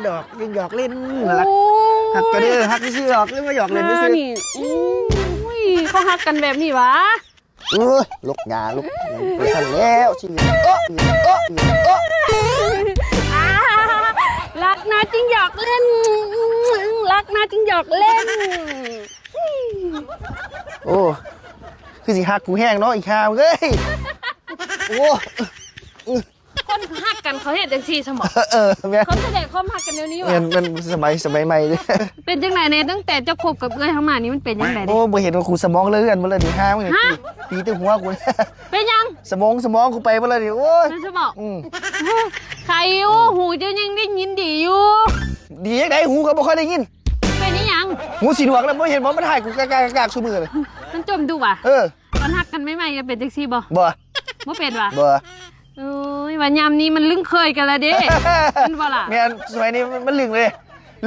ດອກ ຍິງຫຍອກຫຼິ້ນ ໂອ້ຍ ຮັກກັນເດີ ຮັກຊື່ໆດອກ ຫຼືວ່າຫຍອກຫຼິ້ນຊື່ໆ ນີ້ ໂອ້ຍ ເຂົາຮັກກັນແບບນີ້ຫວາ? ໂອ້ຍ ລົກຫຍ້າ ລົກຫຍັງໄປຊັ້ນແລ້ວ ຊີວິດ ໂອ້ ໂອ້ ໂອ້ ອາ ຮັກນາຈຶ່ງຫຍອກຫຼິ້ນ ຮັກນາຈຶ່ງຫຍອກຫຼິ້ນ ໂອ້ ຄືຊິຮັກກູແຮງເນາະ ອີຫ່າເອີຍ ໂອ້. ຄົນຮັກກັນເຂົາເຮັດຈັ່ງຊີ້ຊັ້ນບໍ? ເອີ ແມ່ນ ເຂົາສະແດງຄວາມຮັກກັນແນວນີ້ຫວາ? ແມ່ນ ມັນສະໄໝ ສະໄໝໃໝ່ເດ້. ເປັນຈັ່ງໃດແດ່? ຕັ້ງແຕ່ເຈົ້າຄົບກັບເອື້ອຍເຮົາມານີ້ ມັນເປັນຈັ່ງໃດແດ່? ໂອ້ ບໍ່ເຫັນວ່າກູສະໝອງເລີຍ ອັນບໍ່ເລີຍນີ້ ຫາ ຫະ? ຕີແຕ່ຫົວກູ. ເປັນຫຍັງ? ສະໝອງ ສະໝອງກູໄປເບິດແລ້ວນີ້ ໂອ້ຍ ແມ່ນຊັ້ນບໍ? ອືມ ໄຄຢູ່ ຫູເຈົ້າຍັງໄດ້ຍິນດີຢູ່. ດີຈັ່ງໃດ? ຫູກໍບໍ່ຄ່ອຍໄດ້ຍິນ. ເປັນອີ່ຫຍັງ? ຫູສີໜວກແລ້ວ ບໍ່ເຫັນບໍ່? ມັນຫາຍກູກາກໆໆ ຊຸມື້ນີ້. ມັນຈົ່ມດຸຫວາ? ເອີ. ຕອນຮັກກັນໃໝ່ໆ ຈະເປັນຈັ່ງຊີ້ບໍ່? ບໍ່ ບໍ່ເປັນຫວາ? ບໍ່. ໂອ້ຍ ວ່າຍາມນີ້ມັນລຶ້ງເຄີຍກັນລະເດ້ ແມ່ນບໍ່ລະ? ແມ່ນ ສະໄໝນີ້ມັນລຶ້ງເລີຍ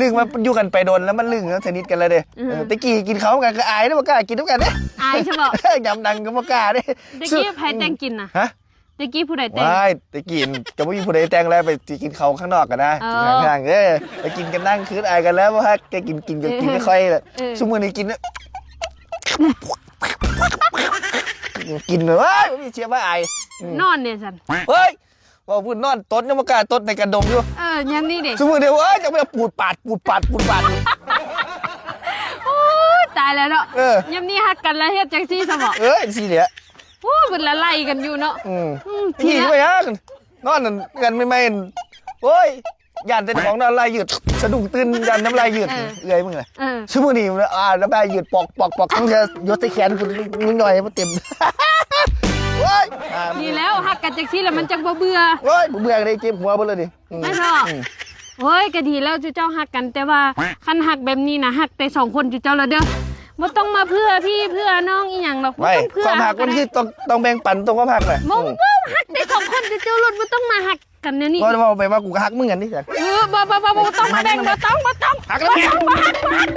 ລຶ້ງມາຢູ່ກັນໄປດົນແລ້ວ ມັນລຶ້ງ ສະໜິດກັນລະເດ້. ອືມ ເອີ ແຕ່ກີ້ກິນເຂົ້ານຳກັນກໍອາຍເດ້ ບໍ່ກ້າກິນນຳກັນເດ້. ອາຍຊະບໍ? ຍາມດັງກໍບໍ່ກ້າເດ້. ແຕ່ກີ້ໃຜແຕ່ງກິນນະ? ຮະ? ແຕ່ກີ້ຜູ້ໃດແຕ່ງ? ວ້າຍ ແຕ່ກີ້ກໍບໍ່ມີຜູ້ໃດແຕ່ງແລ້ວ ໄປກິນເຂົ້າຂ້າງນອກກັນນະ. ເອີ ກິນຂ້າງທາງເດ້ ໄປກິນກັນນັ້ນຄືອາຍກັນແລ້ວ ບໍ່ຮັກ ແຕ່ກິນ ກິນກໍກິນ ເອີ ຄ່ອຍໆ ເອີ ຊຸມື້ນີ້ກິນ ກິນເລີຍ ໂອ້ຍ ມີເສຍງວ່າອາຍ. ອືມ ນອນເດ້ຊັ້ນ. ເຮີ້ຍ ເວົ້າພື້ນນອນຕົດຍັງບໍ່ກ້າຕົດໃນກະດົງຢູ່. ເອີ ຍາມນີ້ເດ້ ຊຸມື້ນີ້ ໂອ້ຍ ຈັກແມ່ນປູດປາດ ປູດປາດ ປູດປາດ. ໂອ້ຍ ຕາຍແລ້ວເນາະ. ເອີ ຍາມນີ້ຮັກກັນແລ້ວເຮັດຈັ່ງຊີ້ຊະບໍ? ເອີ ຈັ່ງຊີ້ແຫຼະ. ໂອ້ ເພິ່ນລະໄລ່ກັນຢູ່ເນາະ. ອືມ ອືມ ທີ່ວ່າຫຍັງ ນອນກັນໃໝ່ໆ ໂອ້ຍ ຢ້ານແຕ່ເຈົ້າຂອງນ້ຳລາຍຢືດ ສະດຸ້ງຕື່ນ ຢ້ານນ້ຳລາຍຢືດ. ເອີ ເອື້ອຍມຶງນະ. ເອີ ຊຸມື້ນີ້ ອ່າ ນ້ຳລາຍຢືດ ປອກໆໆ ຕ້ອງຈະຢົດໃສ່ແຂນພຸ້ນ ນິດໜ້ອຍບໍ່ເຕັມ. ໂອ້ຍ ອ່າ ນີ້ແລ້ວ ຮັກກັນຈັ່ງຊີ້ລະມັນຈັ່ງບໍ່ເບື່ອ. ໂອ້ຍ ບໍ່ເບື່ອເລີຍ ເຈັບຫົວເບິດເລີຍນີ້. ອືມ ແມ່ນບໍ່? ອືມ ໂອ້ຍ ກໍດີແລ້ວ ເຈົ້າຮັກກັນ ແຕ່ວ່າຄັນຮັກແບບນີ້ນະ ຮັກແຕ່ສອງຄົນເຈົ້າລະເດີ ບໍ່ຕ້ອງມາເພື່ອພີ່ເພື່ອນ້ອງອີ່ຫຍັງດອກ. ບໍ່ຕ້ອງເພື່ອ ຄວາມຮັກມັນຄືຕ້ອງ ຕ້ອງແບ່ງປັນ ຕ້ອງຄວາມຮັກນະ. ບໍ່ ບໍ່ ຮັກແຕ່ສອງຄົນເຈົ້າໂລດ ບໍ່ຕ້ອງມາຮັກກັນແນວນີ້. ບໍ່ ເວົ້າໄປວ່າກູກໍຮັກມຶງຫັ້ນນີ້. ເອີ ບໍ່ ບໍ່ ບໍ່ ບໍ່ຕ້ອງມາແບ່ງ ບໍ່ຕ້ອງ ບໍ່ຕ້ອງ ຮັກແລ້ວ ບໍ່ຕ້ອງ ບໍ່ຮັກ ບໍ່ຮັກ.